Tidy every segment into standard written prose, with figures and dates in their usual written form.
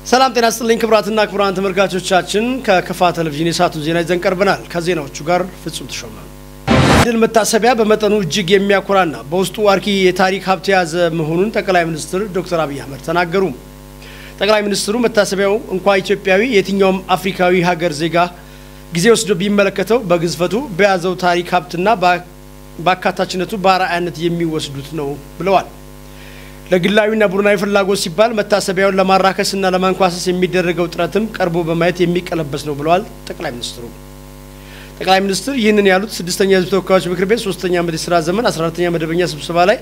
ሰላም ጤና ይስጥልኝ ክቡራትና ክቡራን ተመልካቾቻችን፣ ከከፋ ቴሌቪዥን የሰዓቱን ዜና ይዘን ቀርበናል። ከዜናዎቹ ጋር ፍጹም ተሾመ። ድል መታሰቢያ በመጠኑ እጅግ የሚያኮራና በውስጡ አርኪ የታሪክ ሀብት የያዘ መሆኑን ጠቅላይ ሚኒስትር ዶክተር አብይ አህመድ ተናገሩ። ጠቅላይ ሚኒስትሩ መታሰቢያው እንኳ ኢትዮጵያዊ የትኛውም አፍሪካዊ ሀገር ዜጋ ጊዜ ወስዶ ቢመለከተው በግዝፈቱ፣ በያዘው ታሪክ ሀብትና በአካታችነቱ በአርአያነት የሚወስዱት ነው ብለዋል። ለግላዊና ቡድናዊ ፍላጎት ሲባል መታሰቢያውን ለማራከስና ለማንኳሰስ የሚደረገው ጥረትም ቀርቦ በማየት የሚቀለበስ ነው ብለዋል ጠቅላይ ሚኒስትሩ። ጠቅላይ ሚኒስትር ይህንን ያሉት ስድስተኛ የሕዝብ ተወካዮች ምክር ቤት ሶስተኛ ዓመት የስራ ዘመን 14ኛ መደበኛ ስብሰባ ላይ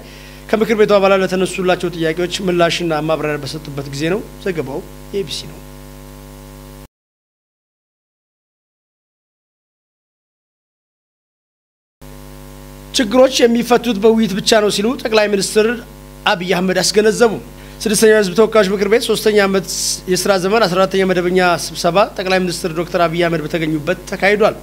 ከምክር ቤቱ አባላት ለተነሱላቸው ጥያቄዎች ምላሽና ማብራሪያ በሰጡበት ጊዜ ነው። ዘገባው የኤቢሲ ነው። ችግሮች የሚፈቱት በውይይት ብቻ ነው ሲሉ ጠቅላይ ሚኒስትር አብይ አህመድ አስገነዘቡ። ስድስተኛው የሕዝብ ተወካዮች ምክር ቤት ሶስተኛ ዓመት የስራ ዘመን 14ኛ መደበኛ ስብሰባ ጠቅላይ ሚኒስትር ዶክተር አብይ አህመድ በተገኙበት ተካሂዷል።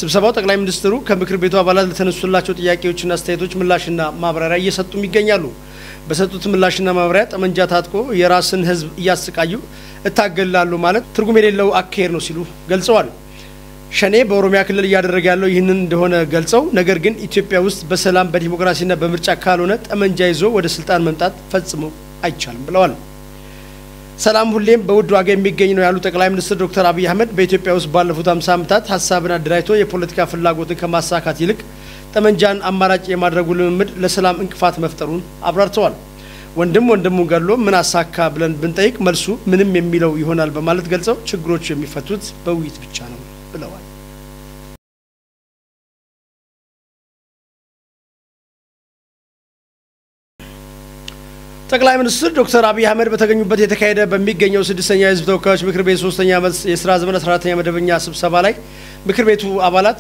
ስብሰባው ጠቅላይ ሚኒስትሩ ከምክር ቤቱ አባላት ለተነሱላቸው ጥያቄዎችና አስተያየቶች ምላሽና ማብራሪያ እየሰጡም ይገኛሉ። በሰጡት ምላሽና ማብራሪያ ጠመንጃ ታጥቆ የራስን ሕዝብ እያሰቃዩ እታገላሉ ማለት ትርጉም የሌለው አካሄድ ነው ሲሉ ገልጸዋል። ሸኔ በኦሮሚያ ክልል እያደረገ ያለው ይህንን እንደሆነ ገልጸው፣ ነገር ግን ኢትዮጵያ ውስጥ በሰላም፣ በዲሞክራሲና በምርጫ ካልሆነ ጠመንጃ ይዞ ወደ ስልጣን መምጣት ፈጽሞ አይቻልም ብለዋል። ሰላም ሁሌም በውድ ዋጋ የሚገኝ ነው ያሉ ጠቅላይ ሚኒስትር ዶክተር አብይ አህመድ፣ በኢትዮጵያ ውስጥ ባለፉት 50 ዓመታት ሀሳብን አደራጅቶ የፖለቲካ ፍላጎትን ከማሳካት ይልቅ ጠመንጃን አማራጭ የማድረጉ ልምምድ ለሰላም እንቅፋት መፍጠሩን አብራርተዋል። ወንድም ወንድሙን ገድሎ ምን አሳካ ብለን ብንጠይቅ መልሱ ምንም የሚለው ይሆናል በማለት ገልጸው፣ ችግሮቹ የሚፈቱት በውይይት ብቻ ነው ብለዋል። ጠቅላይ ሚኒስትር ዶክተር አብይ አህመድ በተገኙበት የተካሄደ በሚገኘው ስድስተኛ የሕዝብ ተወካዮች ምክር ቤት ሶስተኛ ዓመት የስራ ዘመን 14ኛ መደበኛ ስብሰባ ላይ ምክር ቤቱ አባላት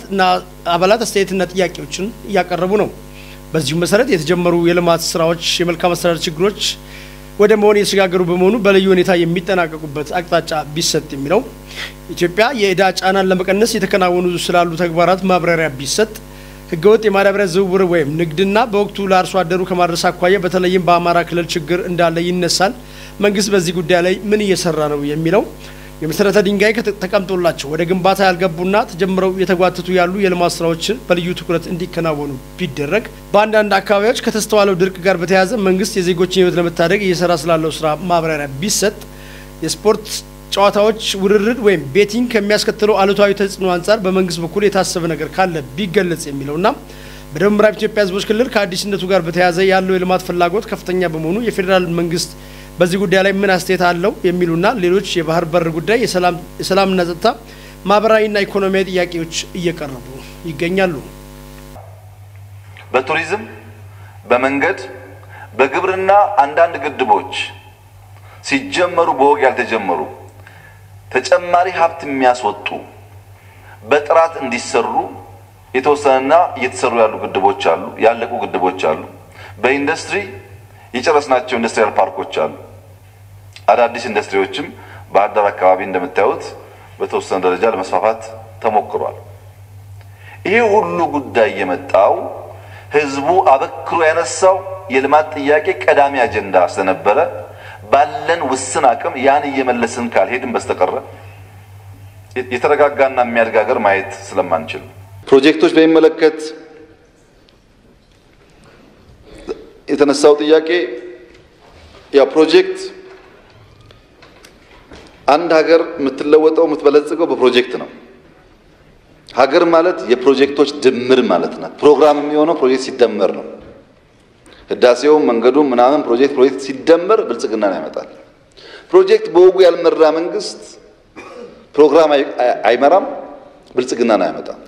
አስተያየትና ጥያቄዎችን እያቀረቡ ነው። በዚሁ መሰረት የተጀመሩ የልማት ስራዎች የመልካም አስተዳደር ችግሮች ወደ መሆን የተሸጋገሩ በመሆኑ በልዩ ሁኔታ የሚጠናቀቁበት አቅጣጫ ቢሰጥ የሚለው፣ ኢትዮጵያ የዕዳ ጫናን ለመቀነስ የተከናወኑ ስላሉ ተግባራት ማብራሪያ ቢሰጥ፣ ህገወጥ የማዳበሪያ ዝውውር ወይም ንግድና በወቅቱ ለአርሶ አደሩ ከማድረስ አኳያ በተለይም በአማራ ክልል ችግር እንዳለ ይነሳል። መንግስት በዚህ ጉዳይ ላይ ምን እየሰራ ነው የሚለው፣ የመሰረተ ድንጋይ ተቀምጦላቸው ወደ ግንባታ ያልገቡና ተጀምረው የተጓተቱ ያሉ የልማት ስራዎችን በልዩ ትኩረት እንዲከናወኑ ቢደረግ፣ በአንዳንድ አካባቢዎች ከተስተዋለው ድርቅ ጋር በተያያዘ መንግስት የዜጎችን ህይወት ለመታደግ እየሰራ ስላለው ስራ ማብራሪያ ቢሰጥ፣ የስፖርት ጨዋታዎች ውርርድ ወይም betting ከሚያስከትለው አሉታዊ ተጽዕኖ አንጻር በመንግስት በኩል የታሰበ ነገር ካለ ቢገለጽ የሚለውና በደቡብ ምዕራብ ኢትዮጵያ ህዝቦች ክልል ከአዲስነቱ ጋር በተያያዘ ያለው የልማት ፍላጎት ከፍተኛ በመሆኑ የፌዴራል መንግስት በዚህ ጉዳይ ላይ ምን አስተያየት አለው የሚሉና ሌሎች የባህር በር ጉዳይ፣ የሰላምና ጸጥታ፣ ማህበራዊና ኢኮኖሚያዊ ጥያቄዎች እየቀረቡ ይገኛሉ። በቱሪዝም፣ በመንገድ፣ በግብርና አንዳንድ ግድቦች ሲጀመሩ በወግ ያልተጀመሩ፣ ተጨማሪ ሀብት የሚያስወጡ፣ በጥራት እንዲሰሩ የተወሰነና እየተሰሩ ያሉ ግድቦች አሉ፣ ያለቁ ግድቦች አሉ። በኢንዱስትሪ የጨረስናቸው industrial ፓርኮች አሉ። አዳዲስ ኢንዱስትሪዎችም ባህር ዳር አካባቢ እንደምታዩት በተወሰነ ደረጃ ለመስፋፋት ተሞክሯል። ይሄ ሁሉ ጉዳይ የመጣው ህዝቡ አበክሮ ያነሳው የልማት ጥያቄ ቀዳሚ አጀንዳ ስለነበረ ባለን ውስን አቅም ያን እየመለስን ካልሄድን በስተቀረ የተረጋጋና የሚያድግ ሀገር ማየት ስለማንችል። ፕሮጀክቶች በሚመለከት የተነሳው ጥያቄ፣ ያ ፕሮጀክት አንድ ሀገር የምትለወጠው የምትበለጽገው በፕሮጀክት ነው። ሀገር ማለት የፕሮጀክቶች ድምር ማለት ናት። ፕሮግራም የሚሆነው ፕሮጀክት ሲደመር ነው። ህዳሴውም፣ መንገዱም፣ ምናምን ፕሮጀክት ሲደመር ብልጽግናን ያመጣል። ፕሮጀክት በወጉ ያልመራ መንግስት ፕሮግራም አይመራም፣ ብልጽግናን አያመጣም።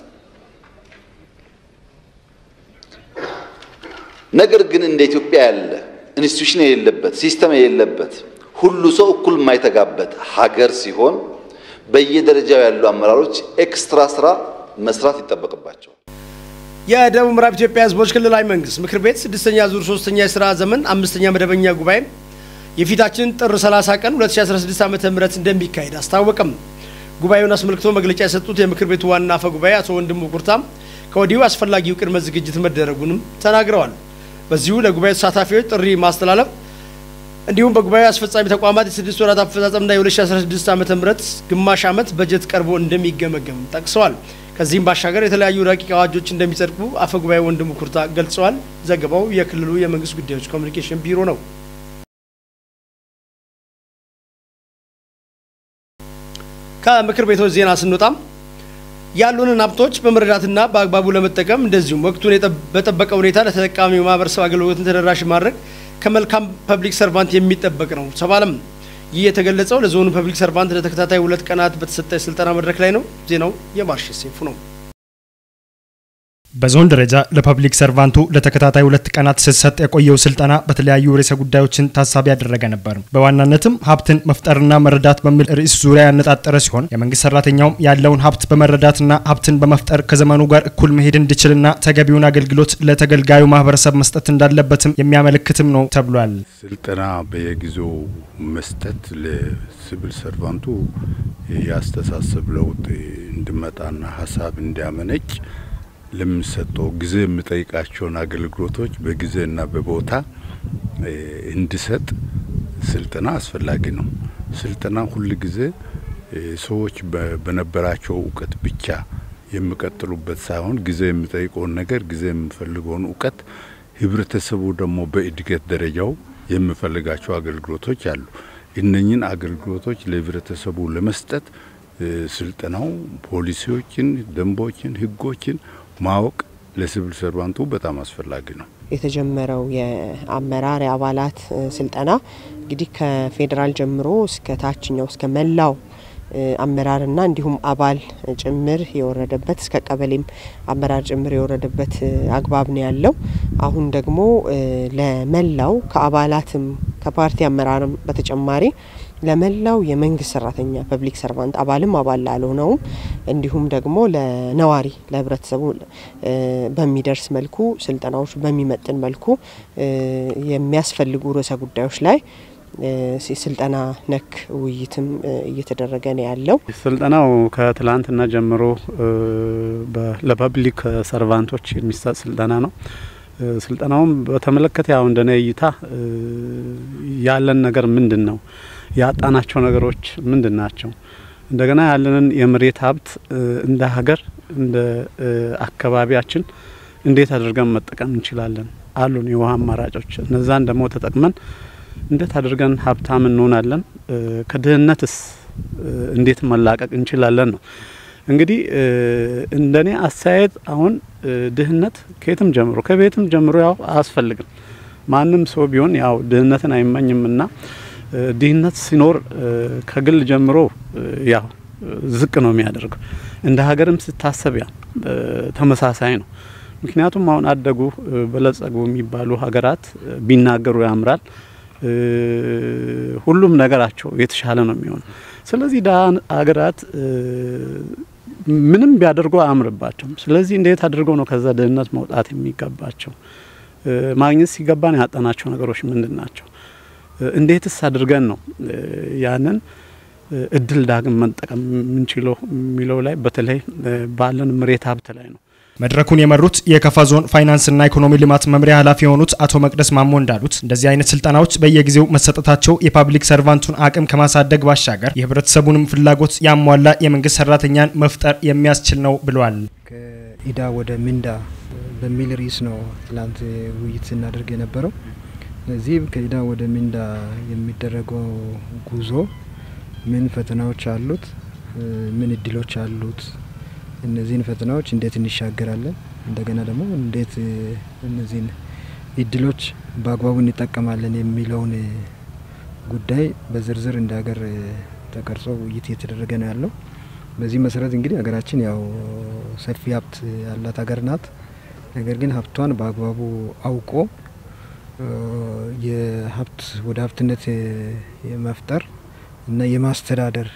ነገር ግን እንደ ኢትዮጵያ ያለ institution የሌለበት፣ system የሌለበት፣ ሁሉ ሰው እኩል የማይተጋበት ሀገር ሲሆን በየደረጃው ያሉ አመራሮች extra ስራ መስራት ይጠበቅባቸዋል። የደቡብ ምዕራብ ኢትዮጵያ ህዝቦች ክልላዊ መንግስት ምክር ቤት ስድስተኛ ዙር ሶስተኛ የስራ ዘመን አምስተኛ መደበኛ ጉባኤ የፊታችን ጥር 30 ቀን 2016 ዓ.ም እንደሚካሄድ አስታወቀም። ጉባኤውን አስመልክቶ መግለጫ የሰጡት የምክር ቤቱ ዋና አፈ ጉባኤ አቶ ወንድሙ ኩርታም ከወዲሁ አስፈላጊው ቅድመ ዝግጅት መደረጉንም ተናግረዋል። በዚሁ ለጉባኤው ተሳታፊዎች ጥሪ ማስተላለፍ እንዲሁም በጉባኤው አስፈጻሚ ተቋማት የ6 ወራት አፈጻጸምና የ2016 ዓ.ም ግማሽ ዓመት በጀት ቀርቦ እንደሚገመገም ጠቅሰዋል። ከዚህም ባሻገር የተለያዩ ረቂቅ አዋጆች እንደሚጸድቁ አፈጉባኤው ወንድሙ ኩርታ ገልጸዋል። ዘገባው የክልሉ የመንግስት ጉዳዮች ኮሚኒኬሽን ቢሮ ነው። ከምክር ቤቶች ዜና ስንወጣም ያሉንን ሀብቶች በመረዳትና በአግባቡ ለመጠቀም እንደዚሁም ወቅቱን በጠበቀ ሁኔታ ለተጠቃሚው ማህበረሰብ አገልግሎትን ተደራሽ ማድረግ ከመልካም public servant የሚጠበቅ ነው ተባለም። ይህ የተገለጸው ለዞኑ public servant ለተከታታይ 2 ቀናት በተሰጠ የስልጠና መድረክ ላይ ነው። ዜናው የማርሽ ሴፉ ነው። በዞን ደረጃ ለ public servant ኡ ለተከታታይ 2 ቀናት ሲሰጥ የቆየው ስልጠና በተለያዩ ርዕሰ ጉዳዮችን ታሳቢ ያደረገ ነበር። በዋናነትም ሀብትን መፍጠርና መረዳት በሚል ርዕስ ዙሪያ ያነጣጠረ ሲሆን የመንግስት ሰራተኛውም ያለውን ሀብት በመረዳትና ሀብትን በመፍጠር ከዘመኑ ጋር እኩል መሄድ እንዲችልና ተገቢውን አገልግሎት ለተገልጋዩ ማህበረሰብ መስጠት እንዳለበትም የሚያመለክትም ነው ተብሏል። ስልጠና በየጊዜው መስጠት ለ civil servant ኡ ያስተሳሰብ ለውጥ እንዲመጣና ሀሳብ እንዲያመነጭ ለሚሰጠው ጊዜ የሚጠይቃቸውን አገልግሎቶች በጊዜና በቦታ እንዲሰጥ ስልጠና አስፈላጊ ነው። ስልጠና ሁሉ ጊዜ ሰዎች በነበራቸው እውቀት ብቻ የሚቀጥሉበት ሳይሆን ጊዜ የሚጠይቀውን ነገር ጊዜ የሚፈልገውን እውቀት ህብረተሰቡ ደግሞ በእድገት ደረጃው የሚፈልጋቸው አገልግሎቶች አሉ። እነኚህን አገልግሎቶች ለህብረተሰቡ ለመስጠት ስልጠናው ፖሊሲዎችን፣ ደንቦችን፣ ህጎችን ማወቅ ለ civil servant ኡ በጣም አስፈላጊ ነው። የተጀመረው የአመራር የአባላት ስልጠና እንግዲህ ከፌደራል ጀምሮ እስከ ታችኛው እስከ መላው አመራርና እንዲሁም አባል ጭምር የወረደበት እስከ ቀበሌም አመራር ጭምር የወረደበት አግባብ ነው ያለው። አሁን ደግሞ ለመላው ከአባላትም ከፓርቲ አመራርም በተጨማሪ ለመላው የመንግስት ሰራተኛ public servant አባልም አባል ላልሆነው እንዲሁም ደግሞ ለነዋሪ ለህብረተሰቡ በሚደርስ መልኩ ስልጠናዎች በሚመጥን መልኩ የሚያስፈልጉ ርዕሰ ጉዳዮች ላይ ስልጠና ነክ ውይይትም እየተደረገ ነው ያለው። ስልጠናው ከትላንትና ጀምሮ ለ public servant ኦች የሚሰጥ ስልጠና ነው። ስልጠናውም በተመለከተ ያው እንደኔ እይታ ያለን ነገር ምንድነው? ያጣናቸው ነገሮች ምንድናቸው? እንደገና ያለንን የመሬት ሀብት እንደ ሀገር እንደ አካባቢያችን እንዴት አድርገን መጠቀም እንችላለን? አሉን የውሃ አማራጮች፣ እነዛን ደግሞ ተጠቅመን እንዴት አድርገን ሀብታም እንሆናለን? ከድህነትስ እንዴት መላቀቅ እንችላለን ነው። እንግዲህ እንደኔ አስተያየት አሁን ድህነት ከየትም ጀምሮ ከቤትም ጀምሮ ያው አያስፈልግም። ማንም ሰው ቢሆን ያው ድህነትን አይመኝምና ድህነት ሲኖር ከግል ጀምሮ ያው ዝቅ ነው የሚያደርገው። እንደ ሀገርም ሲታሰብ ያው ተመሳሳይ ነው። ምክንያቱም አሁን አደጉ በለጸጉ የሚባሉ ሀገራት ቢናገሩ ያምራል፣ ሁሉም ነገራቸው የተሻለ ነው የሚሆነው። ስለዚህ ደሃ ሀገራት ምንም ቢያደርጉ አያምርባቸውም። ስለዚህ እንዴት አድርገው ነው ከዛ ድህነት መውጣት የሚገባቸው? ማግኘት ሲገባን ያጣናቸው ነገሮች ምንድን ናቸው? እንዴትስ አድርገን ነው ያንን እድል ዳግም መጠቀም የምንችለው የሚለው ላይ በተለይ ባለን መሬት ሀብት ላይ ነው። መድረኩን የመሩት የከፋ ዞን ፋይናንስና ኢኮኖሚ ልማት መምሪያ ኃላፊ የሆኑት አቶ መቅደስ ማሞ እንዳሉት እንደዚህ አይነት ስልጠናዎች በየጊዜው መሰጠታቸው የ public servant ኡን አቅም ከማሳደግ ባሻገር የህብረተሰቡንም ፍላጎት ያሟላ የመንግስት ሰራተኛን መፍጠር የሚያስችል ነው ብለዋል። ከኢዳ ወደ ምንዳ በሚል ርዕስ ነው ትላንት ውይይት ስናደርግ የነበረው። ስለዚህ ከኢዳ ወደ ምንዳ የሚደረገው ጉዞ ምን ፈተናዎች አሉት፣ ምን እድሎች አሉት፣ እነዚህን ፈተናዎች እንዴት እንሻገራለን፣ እንደገና ደግሞ እንዴት እነዚህን እድሎች በአግባቡ እንጠቀማለን የሚለውን ጉዳይ በዝርዝር እንደ ሀገር ተቀርጾ ውይይት እየተደረገ ነው ያለው። በዚህ መሰረት እንግዲህ ሀገራችን ያው ሰፊ ሀብት ያላት ሀገር ናት። ነገር ግን ሀብቷን በአግባቡ አውቆ የሀብት ወደ ሀብትነት የመፍጠር እና የማስተዳደር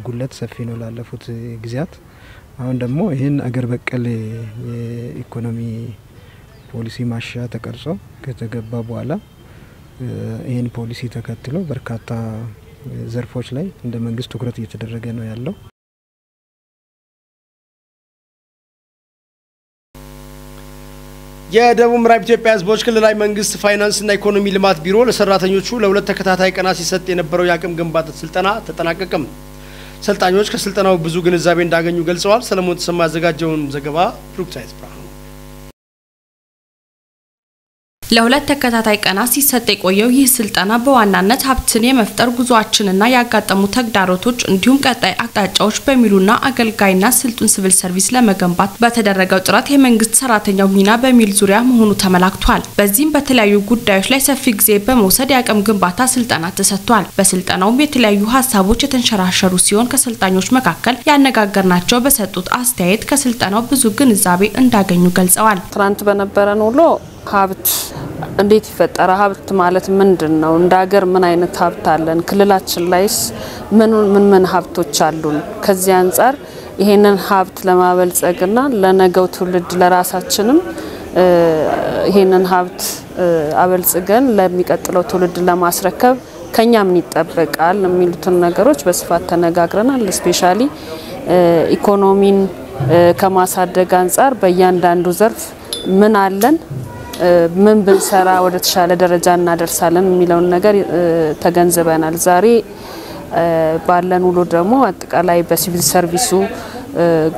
ጉድለት ሰፊ ነው ላለፉት ጊዜያት። አሁን ደግሞ ይህን አገር በቀል የኢኮኖሚ ፖሊሲ ማሻሻያ ተቀርጾ ከተገባ በኋላ ይህን ፖሊሲ ተከትሎ በርካታ ዘርፎች ላይ እንደ መንግስት ትኩረት እየተደረገ ነው ያለው። የደቡብ ምዕራብ ኢትዮጵያ ሕዝቦች ክልላዊ መንግስት ፋይናንስና ኢኮኖሚ ልማት ቢሮ ለሰራተኞቹ ለ2 ተከታታይ ቀናት ሲሰጥ የነበረው የአቅም ግንባታ ስልጠና ተጠናቀቀም። ሰልጣኞች ከስልጠናው ብዙ ግንዛቤ እንዳገኙ ገልጸዋል። ሰለሞን ተሰማ ያዘጋጀውን ዘገባ ብሩክታይት ብርሃኑ። ለ2 ተከታታይ ቀናት ሲሰጥ የቆየው ይህ ስልጠና በዋናነት ሀብትን የመፍጠር ጉዟችንና ያጋጠሙ ተግዳሮቶች እንዲሁም ቀጣይ አቅጣጫዎች በሚሉና አገልጋይና ስልጡን ሲቪል ሰርቪስ ለመገንባት በተደረገው ጥረት የመንግስት ሰራተኛው ሚና በሚል ዙሪያ መሆኑ ተመላክቷል። በዚህም በተለያዩ ጉዳዮች ላይ ሰፊ ጊዜ በመውሰድ የአቅም ግንባታ ስልጠና ተሰጥቷል። በስልጠናውም የተለያዩ ሀሳቦች የተንሸራሸሩ ሲሆን ከሰልጣኞች መካከል ያነጋገርናቸው በሰጡት አስተያየት ከስልጠናው ብዙ ግንዛቤ እንዳገኙ ገልጸዋል። ትናንት በነበረን ውሎ ሀብት እንዴት ይፈጠራል? ሀብት ማለት ምንድነው? እንደ ሀገር ምን አይነት ሀብት አለን? ክልላችን ላይስ ምን ምን ሀብቶች አሉን? ከዚህ አንፃር ይሄንን ሀብት ለማበልጸግና ለነገው ትውልድ ለራሳችንም ይሄንን ሀብት አበልጽገን ለሚቀጥለው ትውልድ ለማስረከብ ከኛ ምን ይጠበቃል የሚሉትን ነገሮች በስፋት ተነጋግረናል። Specially ኢኮኖሚን ከማሳደግ አንፃር በእያንዳንዱ ዘርፍ ምን አለን፣ ምን ብንሰራ ወደ ተሻለ ደረጃ እናደርሳለን የሚለውን ነገር ተገንዝበናል። ዛሬ ባለን ውሎ ደግሞ አጠቃላይ በሲቪል ሰርቪሱ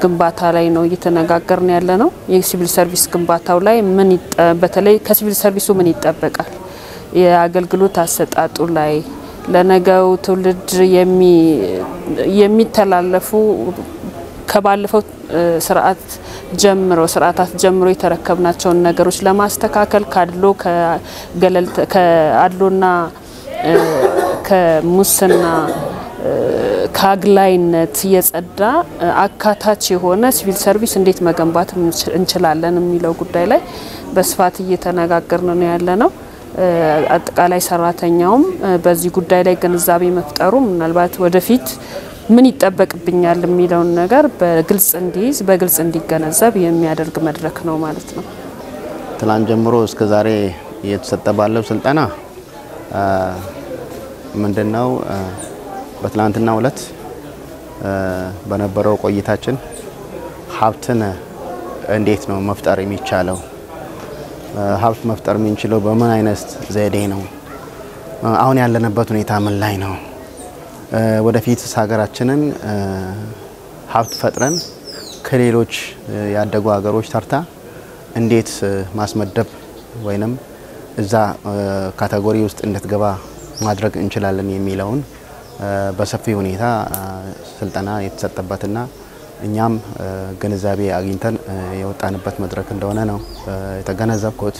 ግንባታ ላይ ነው እየተነጋገርን ያለነው። የሲቪል ሰርቪስ ግንባታው ላይ ምን በተለይ ከሲቪል ሰርቪሱ ምን ይጠበቃል፣ የአገልግሎት አሰጣጡ ላይ ለነገው ትውልድ የሚተላለፉ ከባለፈው ስርዓት ጀምሮ ስርዓታት ጀምሮ የተረከብናቸውን ነገሮች ለማስተካከል ካድሎ ከአድሎና ከሙስና ካግላይነት የጸዳ አካታች የሆነ ሲቪል ሰርቪስ እንዴት መገንባት እንችላለን የሚለው ጉዳይ ላይ በስፋት እየተነጋገርን ነው ያለነው። አጠቃላይ ሰራተኛውም በዚህ ጉዳይ ላይ ግንዛቤ መፍጠሩ ምናልባት ወደፊት ምን ይጠበቅብኛል የሚለውን ነገር በግልጽ እንዲይዝ በግልጽ እንዲገነዘብ የሚያደርግ መድረክ ነው ማለት ነው። ትላንት ጀምሮ እስከ ዛሬ እየተሰጠ ባለው ስልጠና ምንድነው በትላንትናው ዕለት በነበረው ቆይታችን ሀብትን እንዴት ነው መፍጠር የሚቻለው፣ ሀብት መፍጠር የምንችለው በምን አይነት ዘዴ ነው፣ አሁን ያለንበት ሁኔታ ምን ላይ ነው፣ ወደፊት ሀገራችንን ሀብት ፈጥረን ከሌሎች ያደጉ ሀገሮች ተርታ እንዴት ማስመደብ ወይንም እዛ category ውስጥ እንድትገባ ማድረግ እንችላለን የሚለውን በሰፊ ሁኔታ ስልጠና የተሰጠበትና እኛም ግንዛቤ አግኝተን የወጣንበት መድረክ እንደሆነ ነው የተገነዘብኩት።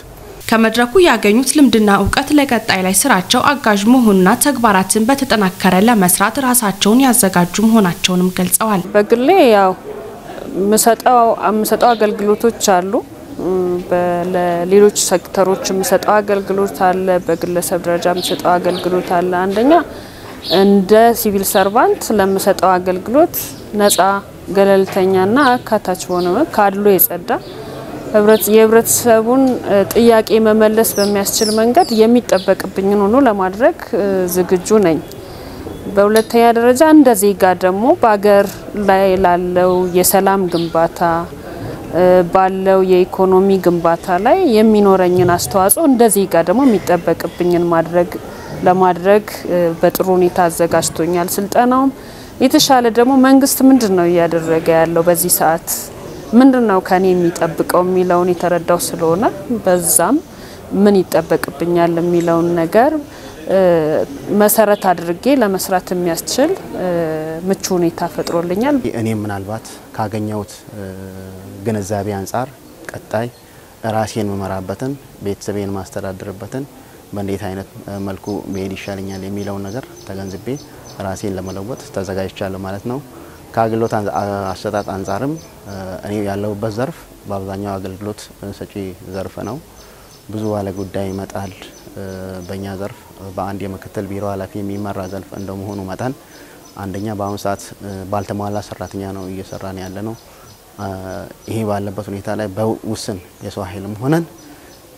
ከመድረኩ ያገኙት ልምድና እውቀት ለቀጣይ ላይ ስራቸው አጋዥ መሆኑና ተግባራትን በተጠናከረ ለመስራት ራሳቸውን ያዘጋጁ መሆናቸውንም ገልጸዋል። በግሌ ያው ምሰጠው አገልግሎቶች አሉ። በሌሎች ሴክተሮች ምሰጠው አገልግሎት አለ፣ በግለሰብ ደረጃ ምሰጠው አገልግሎት አለ። አንደኛ እንደ civil servant ለምሰጠው አገልግሎት ነፃ ገለልተኛና አካታች በሆነ መልኩ ካድሎ የጸዳ የህብረተሰቡን ጥያቄ መመለስ በሚያስችል መንገድ የሚጠበቅብኝን ሁሉ ለማድረግ ዝግጁ ነኝ። በሁለተኛ ደረጃ እንደ ዜጋ ደግሞ በአገር ላይ ላለው የሰላም ግንባታ ባለው የኢኮኖሚ ግንባታ ላይ የሚኖረኝን አስተዋጽኦ እንደ ዜጋ ደግሞ የሚጠበቅብኝን ለማድረግ በጥሩ ሁኔታ አዘጋጅቶኛል። ስልጠናውም የተሻለ ደግሞ መንግስት ምንድነው እያደረገ ያለው በዚህ ሰዓት ምንድነው ከኔ የሚጠብቀው የሚለውን የተረዳው ስለሆነ በዛም ምን ይጠበቅብኛል የሚለውን ነገር መሰረት አድርጌ ለመስራት የሚያስችል ምቹ ሁኔታ ፈጥሮልኛል። እኔ ምናልባት ካገኘሁት ግንዛቤ አንፃር ቀጣይ ራሴን መመራበትን ቤተሰቤን ማስተዳደርበትን በእንዴት አይነት መልኩ መሄድ ይሻለኛል የሚለውን ነገር ተገንዝቤ ራሴን ለመለወጥ ተዘጋጅቻለሁ ማለት ነው። ከአገልግሎት አሰጣጥ አንፃርም እኔ ያለሁበት ዘርፍ በአብዛኛው አገልግሎት ሰጪ ዘርፍ ነው። ብዙ ባለ ጉዳይ ይመጣል። በእኛ ዘርፍ በአንድ የምክትል ቢሮ ኃላፊ የሚመራ ዘርፍ እንደመሆኑ መጠን አንደኛ በአሁኑ ሰዓት ባልተሟላ ሰራተኛ ነው እየሰራን ያለነው። ይሄ ባለበት ሁኔታ ላይ በውስን የሰው ኃይልም ሆነን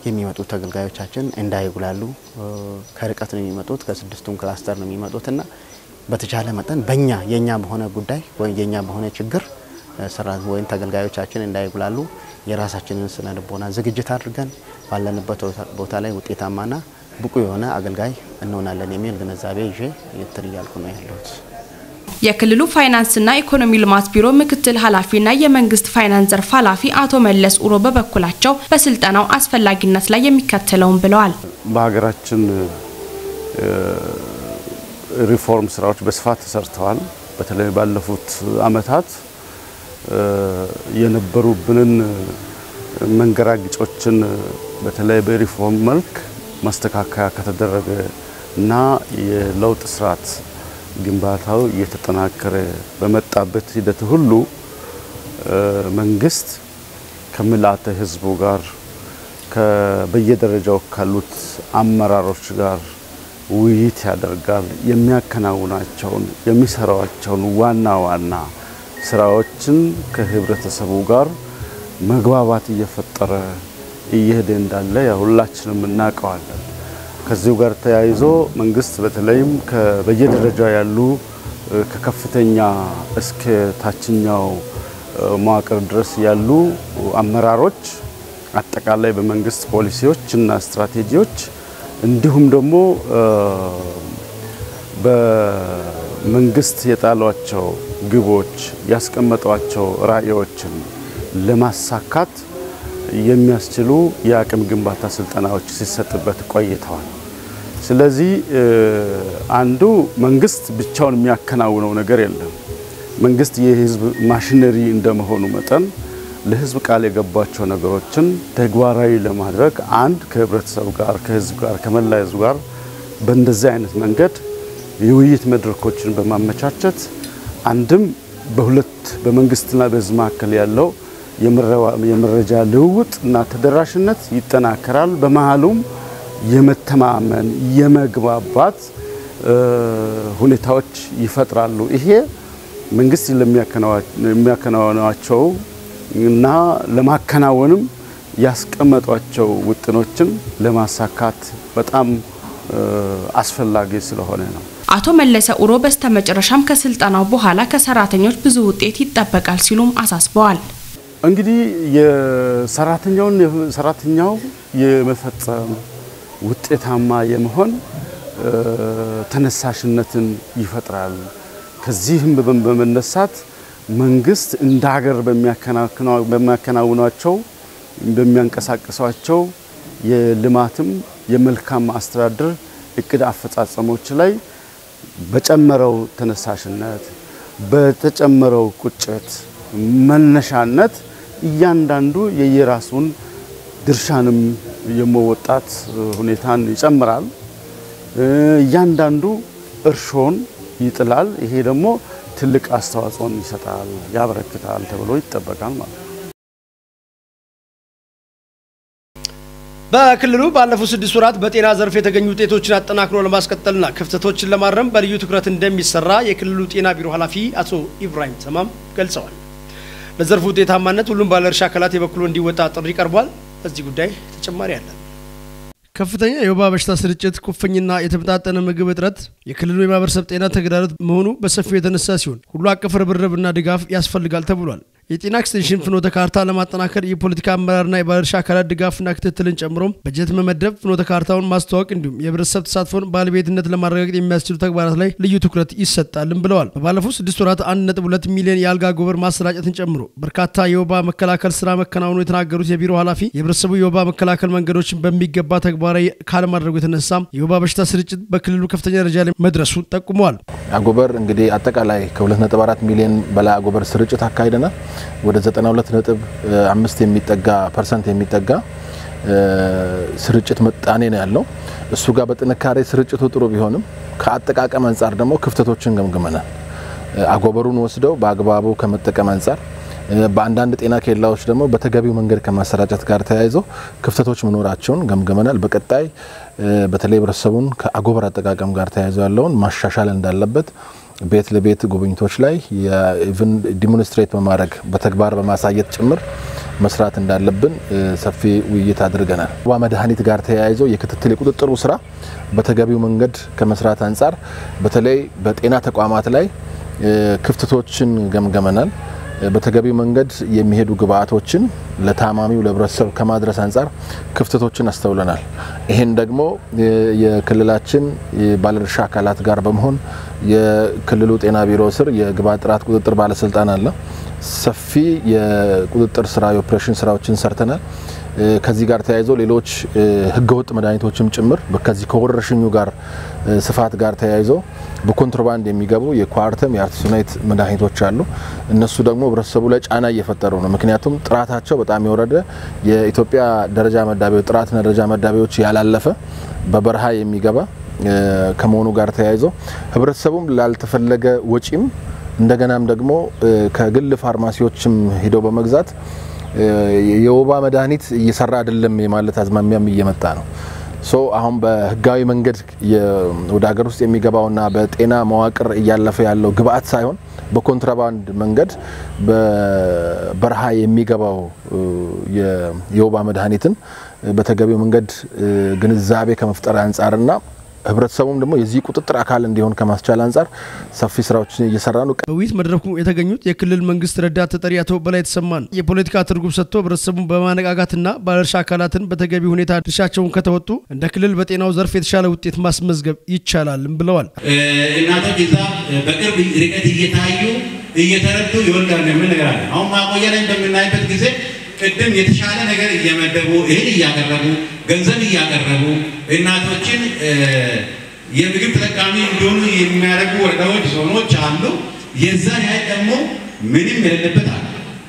የሚመጡት ተገልጋዮቻችን እንዳይጉላሉ ከርቀት ነው የሚመጡት፣ ከስድስቱም cluster ነው የሚመጡትና በተቻለ መጠን በእኛ የኛ በሆነ ጉዳይ ወይ የኛ በሆነ ችግር ሰራተኛ ወይም ተገልጋዮቻችን እንዳይጉላሉ የራሳችንን ስነ ልቦና ዝግጅት አድርገን ባለንበት ቦታ ላይ ውጤታማና ብቁ የሆነ አገልጋይ እንሆናለን የሚል ግንዛቤ ይዤ እንትን እያልኩ ነው ያለሁት። የክልሉ ፋይናንስና ኢኮኖሚ ልማት ቢሮ ምክትል ኃላፊና የመንግስት ፋይናንስ ዘርፍ ኃላፊ አቶ መለስ ኡሮ በበኩላቸው በስልጠናው አስፈላጊነት ላይ የሚከተለውን ብለዋል። በሀገራችን ሪፎርም ስራዎች በስፋት ተሰርተዋል። በተለይ ባለፉት አመታት የነበሩብንን መንገራግጮችን በተለይ በሪፎርም መልክ ማስተካከያ ከተደረገ እና የለውጥ ስርዓት ግንባታው እየተጠናከረ በመጣበት ሂደት ሁሉ መንግስት ከምልአተ ህዝቡ ጋር በየደረጃው ካሉት አመራሮች ጋር ውይይት ያደርጋል። የሚያከናውናቸውን የሚሰራቸውን ዋና ዋና ስራዎችን ከህብረተሰቡ ጋር መግባባት እየፈጠረ እየሄደ እንዳለ ሁላችንም እናውቀዋለን። ከዚሁ ጋር ተያይዞ መንግስት በተለይም በየደረጃው ያሉ ከከፍተኛ እስከ ታችኛው መዋቅር ድረስ ያሉ አመራሮች አጠቃላይ በመንግስት ፖሊሲዎች እና ስትራቴጂዎች እንዲሁም ደግሞ በመንግስት የጣሏቸው ግቦች ያስቀመጧቸው ራዕዮችን ለማሳካት የሚያስችሉ የአቅም ግንባታ ስልጠናዎች ሲሰጥበት ቆይተዋል። ስለዚህ አንዱ መንግስት ብቻውን የሚያከናውነው ነገር የለም። መንግስት የህዝብ ማሽነሪ እንደመሆኑ መጠን ለህዝብ ቃል የገባቸው ነገሮችን ተግባራዊ ለማድረግ አንድ ከህብረተሰብ ጋር ከህዝብ ጋር ከመላ ህዝብ ጋር በእንደዚህ አይነት መንገድ የውይይት መድረኮችን በማመቻቸት አንድም በሁለት በመንግስትና በህዝብ መካከል ያለው የመረጃ ልውውጥ እና ተደራሽነት ይጠናከራል። በመሃሉም የመተማመን የመግባባት ሁኔታዎች ይፈጥራሉ። ይሄ መንግስት ለሚያከናውናቸው እና ለማከናወንም ያስቀመጧቸው ውጥኖችን ለማሳካት በጣም አስፈላጊ ስለሆነ ነው። አቶ መለሰ ኡሮ በስተመጨረሻም ከስልጠናው በኋላ ከሰራተኞች ብዙ ውጤት ይጠበቃል ሲሉም አሳስበዋል። እንግዲህ የሰራተኛው የመፈጸም ውጤታማ የመሆን ተነሳሽነትን ይፈጥራል። ከዚህም በመነሳት መንግስት እንደ ሀገር በሚያከናውናቸው በሚያንቀሳቅሳቸው የልማትም የመልካም አስተዳደር እቅድ አፈጻጸሞች ላይ በጨመረው ተነሳሽነት በተጨመረው ቁጭት መነሻነት እያንዳንዱ የየራሱን ድርሻንም የመወጣት ሁኔታን ይጨምራል። እያንዳንዱ እርሾን ይጥላል። ይሄ ደግሞ ትልቅ አስተዋጽኦን ይሰጣል፣ ያበረክታል ተብሎ ይጠበቃል ማለት ነው። በክልሉ ባለፉት 6 ወራት በጤና ዘርፍ የተገኙ ውጤቶችን አጠናክሮ ለማስቀጠልና ክፍተቶችን ለማረም በልዩ ትኩረት እንደሚሰራ የክልሉ ጤና ቢሮ ኃላፊ አቶ ኢብራሂም ተማም ገልጸዋል። ለዘርፉ ውጤታማነት ሁሉም ባለድርሻ አካላት የበኩሉን እንዲወጣ ጥሪ ቀርቧል። በዚህ ጉዳይ ተጨማሪ አለ። ከፍተኛ የወባ በሽታ ስርጭት፣ ኩፍኝና የተመጣጠነ ምግብ እጥረት የክልሉ የማህበረሰብ ጤና ተግዳሮት መሆኑ በሰፊው የተነሳ ሲሆን ሁሉ አቀፍ ርብርብና ድጋፍ ያስፈልጋል ተብሏል። የጤና ኤክስቴንሽን ፍኖተ ካርታ ለማጠናከር የፖለቲካ አመራርና የባለድርሻ አካላት ድጋፍና ክትትልን ጨምሮ በጀት መመደብ፣ ፍኖተ ካርታውን ማስተዋወቅ እንዲሁም የህብረተሰብ ተሳትፎን ባለቤትነት ለማረጋገጥ የሚያስችሉ ተግባራት ላይ ልዩ ትኩረት ይሰጣልም ብለዋል። በባለፉት 6 ወራት 1.2 ሚሊዮን የአልጋ ጎበር ማሰራጨትን ጨምሮ በርካታ የወባ መከላከል ስራ መከናወኑ የተናገሩት የቢሮ ኃላፊ የህብረተሰቡ የወባ መከላከል መንገዶችን በሚገባ ተግባራዊ ካለማድረጉ የተነሳ የወባ በሽታ ስርጭት በክልሉ ከፍተኛ ደረጃ ላይ መድረሱን ጠቁመዋል። አጎበር እንግዲህ አጠቃላይ ከ2.4 ሚሊዮን በላይ አጎበር ስርጭት አካሂደናል። ወደ 92.5 የሚጠጋ percent የሚጠጋ ስርጭት ምጣኔ ነው ያለው። እሱ ጋር በጥንካሬ ስርጭቱ ጥሩ ቢሆንም ከአጠቃቀም አንጻር ደግሞ ክፍተቶችን ገምግመናል። አጎበሩን ወስደው በአግባቡ ከመጠቀም አንጻር በአንዳንድ ጤና ኬላዎች ደግሞ በተገቢው መንገድ ከማሰራጨት ጋር ተያይዞ ክፍተቶች መኖራቸውን ገምግመናል። በቀጣይ በተለይ ህብረተሰቡን ከአጎበር አጠቃቀም ጋር ተያይዞ ያለውን ማሻሻል እንዳለበት ቤት ለቤት ጉብኝቶች ላይ even demonstrate በማድረግ በተግባር በማሳየት ጭምር መስራት እንዳለብን ሰፊ ውይይት አድርገናል። ወባ መድኃኒት ጋር ተያይዞ የክትትል የቁጥጥሩ ስራ በተገቢው መንገድ ከመስራት አንጻር በተለይ በጤና ተቋማት ላይ ክፍተቶችን ገምገመናል። በተገቢው መንገድ የሚሄዱ ግብአቶችን ለታማሚው ለህብረተሰብ ከማድረስ አንጻር ክፍተቶችን አስተውለናል። ይሄን ደግሞ የክልላችን ባለድርሻ አካላት ጋር በመሆን የክልሉ ጤና ቢሮ ስር የግብአት ጥራት ቁጥጥር ባለስልጣን አለ። ሰፊ የቁጥጥር ስራ የኦፕሬሽን ስራዎችን ሰርተናል። ከዚህ ጋር ተያይዞ ሌሎች ህገወጥ መድኃኒቶችም ጭምር ከዚህ ከወረርሽኙ ጋር ስፋት ጋር ተያይዞ በኮንትሮባንድ የሚገቡ የኳርተም የአርቲሶናይት መድኃኒቶች አሉ። እነሱ ደግሞ ህብረተሰቡ ላይ ጫና እየፈጠሩ ነው። ምክንያቱም ጥራታቸው በጣም የወረደ የኢትዮጵያ ደረጃ መዳቢዎች ጥራትና ደረጃ መዳቢዎች ያላለፈ በበረሃ የሚገባ ከመሆኑ ጋር ተያይዞ ህብረተሰቡም ላልተፈለገ ወጪም እንደገናም ደግሞ ከግል ፋርማሲዎችም ሄደው በመግዛት የወባ መድኃኒት እየሰራ አይደለም የማለት አዝማሚያም እየመጣ ነው። አሁን በህጋዊ መንገድ ወደ ሀገር ውስጥ የሚገባውና በጤና መዋቅር እያለፈ ያለው ግብአት ሳይሆን በኮንትራባንድ መንገድ በበረሃ የሚገባው የወባ መድኃኒትን በተገቢው መንገድ ግንዛቤ ከመፍጠር አንጻርና ህብረተሰቡም ደግሞ የዚህ ቁጥጥር አካል እንዲሆን ከማስቻል አንጻር ሰፊ ስራዎችን እየሰራ ነው። በውይይት መድረኩ የተገኙት የክልል መንግስት ረዳት ተጠሪ አቶ በላይ ተሰማን የፖለቲካ ትርጉም ሰጥቶ ህብረተሰቡን በማነቃቃትና ባለድርሻ አካላትን በተገቢ ሁኔታ ድርሻቸውን ከተወጡ እንደ ክልል በጤናው ዘርፍ የተሻለ ውጤት ማስመዝገብ ይቻላል ብለዋል። እናቶች እዛ በቅርብ ርቀት እየታዩ እየተረዱ ይወልዳሉ የሚል ነገር አለ። አሁን ማቆያ ላይ እንደምናይበት ጊዜ ቅድም የተሻለ ነገር እየመደቡ እህል እያቀረቡ ገንዘብ እያቀረቡ እናቶችን የምግብ ተጠቃሚ እንዲሆኑ የሚያደርጉ ወረዳዎች፣ ዞኖች አሉ። የዛን ያህል ደግሞ ምንም የሌለበት አለ።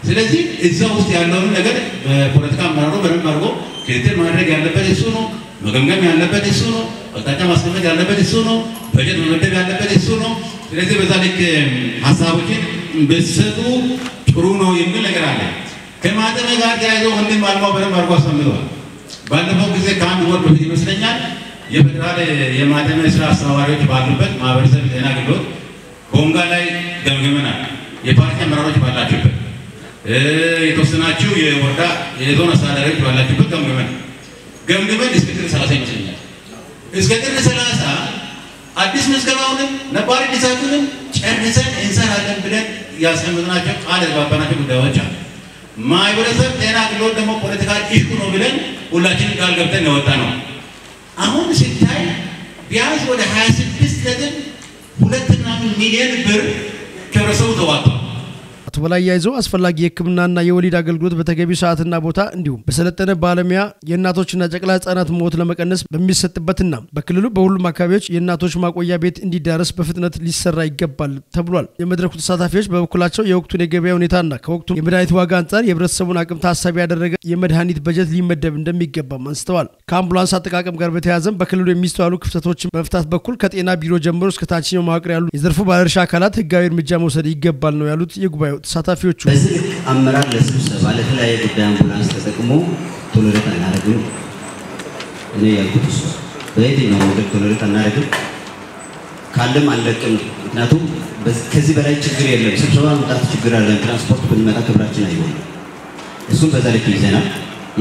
ስለዚህ እዛ ውስጥ ያለውን ነገር በፖለቲካ አመራሩ በደንብ አድርጎ ክትትል ማድረግ ያለበት እሱ ነው። መገምገም ያለበት እሱ ነው። አቅጣጫ ማስቀመጥ ያለበት እሱ ነው። በጀት መመደብ ያለበት እሱ ነው። ስለዚህ በዛ ልክ ሀሳቦችን ብትሰጡ ጥሩ ነው የሚል ነገር አለ። ከማህተም ጋር ተያይዞ ወንድም አልማው በደንብ አድርጎ አስቀምጠዋል። ባለፈው ጊዜ ከአንድ ወር በፊት ይመስለኛል የፌዴራል የማህተም ስራ አስተባባሪዎች ባሉበት ማህበረሰብ ጤና አገልግሎት ቦንጋ ላይ ገምግመናል። የፓርቲ አመራሮች ባላችሁበት፣ የተወሰናችሁ የወረዳ የዞን አስተዳዳሪዎች ባላችሁበት ገምግመን እስከ ጥር 30 ይመስለኛል እስከ ጥር 30 አዲስ ምዝገባውንም ነባር እድሳቱንም ጨርሰን እንሰራለን ብለን ያስቀመጥናቸው ቃል የተግባባናቸው ጉዳዮች አሉ። ማህበረሰብ ጤና አገልግሎት ደግሞ political issue ነው ብለን ሁላችንም ቃል ገብተን የወጣ ነው። አሁን ሲታይ ቢያንስ ወደ 26.2 ሚሊዮን ብር ከህብረተሰቡ ተዋጥቷል። አቶ በላይ አያይዘው አስፈላጊ የሕክምናና የወሊድ አገልግሎት በተገቢው ሰዓትና ቦታ እንዲሁም በሰለጠነ ባለሙያ የእናቶችና ጨቅላ ህጻናት ሞት ለመቀነስ በሚሰጥበትና በክልሉ በሁሉም አካባቢዎች የእናቶች ማቆያ ቤት እንዲዳረስ በፍጥነት ሊሰራ ይገባል ተብሏል። የመድረኩ ተሳታፊዎች በበኩላቸው የወቅቱን የገበያ ሁኔታና ከወቅቱ የመድኃኒት ዋጋ አንጻር የህብረተሰቡን አቅም ታሳቢ ያደረገ የመድኃኒት በጀት ሊመደብ እንደሚገባም አንስተዋል። ከአምቡላንስ አጠቃቀም ጋር በተያያዘም በክልሉ የሚስተዋሉ ክፍተቶችን በመፍታት በኩል ከጤና ቢሮ ጀምሮ እስከ ታችኛው መዋቅር ያሉ የዘርፉ ባለድርሻ አካላት ህጋዊ እርምጃ መውሰድ ይገባል ነው ያሉት የጉባኤው ተሳታፊዎቹ። በዚህ ልክ አመራር ለስብሰባ ለተለያየ ጉዳይ አምቡላንስ ተጠቅሞ tolerate አናደርግም። እኔ ያልኩት እሱ በየትኛው መንገድ tolerate አናደርግም፣ ካለም አንለቅም። ምክንያቱም ከዚህ በላይ ችግር የለም። ስብሰባ መምጣት ችግር አለን፣ ትራንስፖርት ብንመጣ ክብራችን አይሆንም። እሱም በዛ ልክ ይዘናል።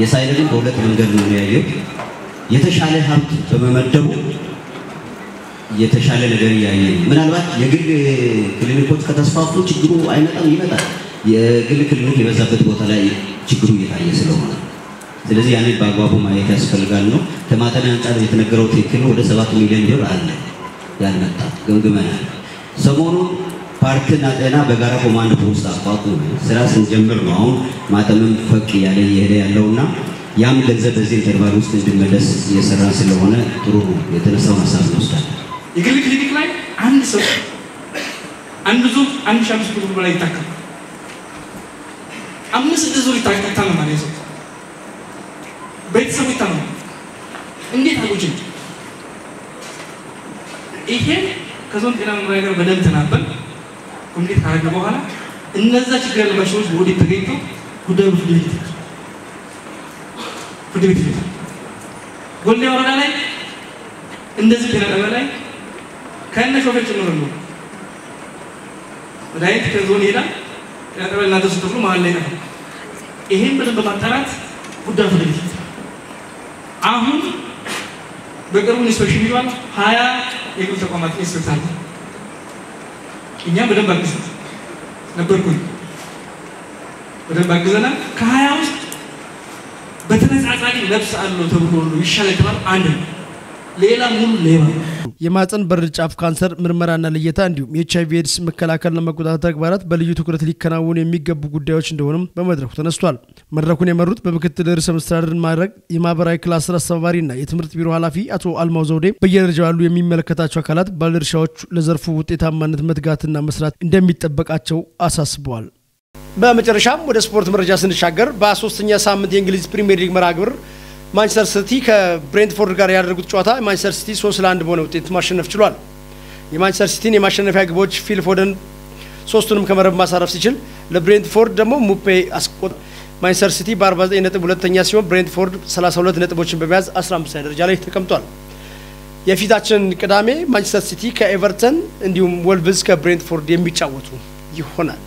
የሳይለንን በሁለት መንገድ ነው ያየው። የተሻለ ሀብት በመመደቡ የተሻለ ነገር እያየ ነው። ምናልባት የግል ክሊኒኮች ከተስፋፉ ችግሩ አይመጣም፣ ይመጣል። የግል ክሊኒክ የበዛበት ቦታ ላይ ችግሩ እየታየ ስለሆነ ስለዚህ ያንን በአግባቡ ማየት ያስፈልጋል ነው። ከማህተም አንጻር የተነገረው ትክክል ነው። ወደ 7 ሚሊዮን ብር አለ ያልመጣ ገምግመናል። ሰሞኑን ፓርክና ጤና በጋራ ኮማንድ ፖስት አቋቁሞ ስራ ስንጀምር ነው አሁን ማህተምም ፈቅ እያለ እየሄደ ያለውና ያም ገንዘብ በዚህ interval ውስጥ እንዲመለስ እየሰራ ስለሆነ ጥሩ ነው። የተነሳውን ሀሳብ እንወስዳለን። የግል ክሊኒክ ላይ አንድ ሰው አንድ ዙር 1500 ብር በላይ ይታከማል። 5 ዙር ይታከማል። የሰው ቤተሰቡ ይታመማል። እንዴት አድርጎ ይሄን ከዞን ጤና መምሪያ ጋር በደንብ ተናበን communicate ካደረግን በኋላ እነዛ ችግር ያለባቸው ሰዎች ወዴት ተገኝተው ጉዳዩ ፍርድ ቤት ይሄዳል። ጎልዲያ ወረዳ ላይ እንደዚህ ጤና ጣቢያ ላይ ከነ ሾፌር ጭምር ነው መድኃኒት ከዞን ይሄዳል። ጤና ጣቢያ እናደርሱ ተብሎ መሀል ላይ ይጠፋል። ይሄን በደንብ በማጣራት ጉዳዩ ፍርድ ቤት ይሄዳል። አሁን በቅርቡ inspection ይሏል 20 የግል ተቋማት inspect አለ። እኛም በደንብ አግዘን ነበርኩኝ። በደንብ አግዘናል። ከ20 ውስጥ በተነጻጻሪ ነፍስ አለው ተብሎ ሁሉ ይሻላል የተባለው አንድ ነው። ሌላ ሙሉ ሌባ። የማህፀን በር ጫፍ ካንሰር ምርመራና ልየታ እንዲሁም የኤች አይቪ ኤድስ መከላከልና መቆጣጠር ተግባራት በልዩ ትኩረት ሊከናወኑ የሚገቡ ጉዳዮች እንደሆኑም በመድረኩ ተነስቷል። መድረኩን የመሩት በምክትል ርዕሰ መስተዳድር ማዕረግ የማህበራዊ ክላስተር አስተባባሪና የትምህርት ቢሮ ኃላፊ አቶ አልማው ዘውዴ በየደረጃው ያሉ የሚመለከታቸው አካላት ባለድርሻዎቹ ለዘርፉ ውጤታማነት መትጋትና መስራት እንደሚጠበቃቸው አሳስበዋል። በመጨረሻም ወደ ስፖርት መረጃ ስንሻገር በ3ኛ ሳምንት የእንግሊዝ ፕሪሚየር ሊግ መርሃ ግብር ማንቸስተር ሲቲ ከብሬንትፎርድ ጋር ያደረጉት ጨዋታ ማንቸስተር ሲቲ 3-1 በሆነ ውጤት ማሸነፍ ችሏል። የማንቸስተር ሲቲን የማሸነፊያ ግቦች ፊል ፎደን ሶስቱንም ከመረብ ማሳረፍ ሲችል ለብሬንትፎርድ ደግሞ ሙፔ አስቆጥ። ማንቸስተር ሲቲ በ49 ነጥብ ሁለተኛ ሲሆን ብሬንትፎርድ 32 ነጥቦችን በመያዝ 15ኛ ደረጃ ላይ ተቀምጧል። የፊታችን ቅዳሜ ማንቸስተር ሲቲ ከኤቨርተን እንዲሁም ወልቭዝ ከብሬንትፎርድ የሚጫወቱ ይሆናል።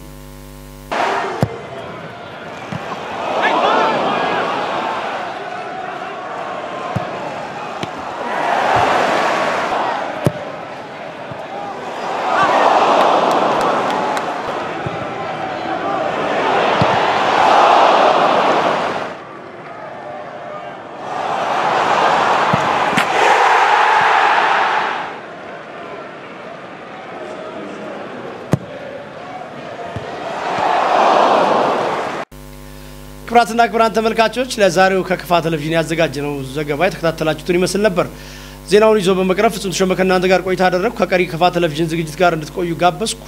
ክቡራትና ክቡራን ተመልካቾች፣ ለዛሬው ከክፋ ቴሌቪዥን ያዘጋጀነው ዘገባ የተከታተላችሁትን ይመስል ነበር። ዜናውን ይዞ በመቅረብ ፍጹም ተሾመ ከእናንተ ጋር ቆይታ አደረግኩ። ከቀሪ ክፋ ቴሌቪዥን ዝግጅት ጋር እንድትቆዩ ጋበዝኩ።